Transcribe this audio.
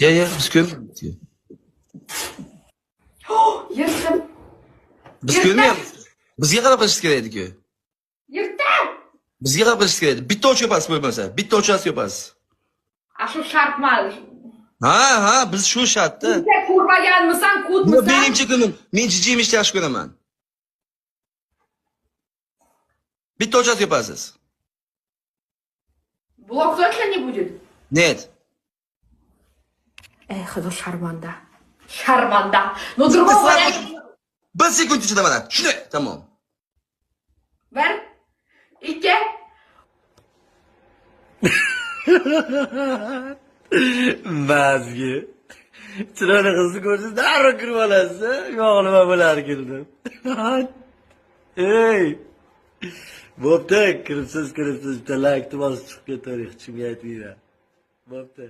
Ya, biz ko'rmaymiz. Yirtdim. Biz ko'rmayapmiz. Bizga qarab qilishingiz kerak edi-ku. Yirtdim. Bizga qarab qilishingiz kerak edi. Bitta och yopasiz bo'lmasa, bitta ochasiz yopasiz. A shu shartmi? Ha, biz shu shartda. Sen ko'rmaganmisan, ko'tmisan? Menimcha kunim, men jijimishni yaxshi ko'raman. Bitta ochasiz yopasiz. Блок точно не будет? Нет. Ey xudo, sharmanda. Sharmanda. Но другого варианта. Bir sekund ichida mana. Shunday, tamom. Bir, ikki. Mazgi. Chiroyli qizni ko'rsangiz darrov kirib olasiz. Yo'q, nima bo'larkin deb. Ey. Bo'pti, kiribsiz, kiribsiz. Bitta laykni bosib chiqib ketavering, hech kimga aytmanglar. Bo'pti.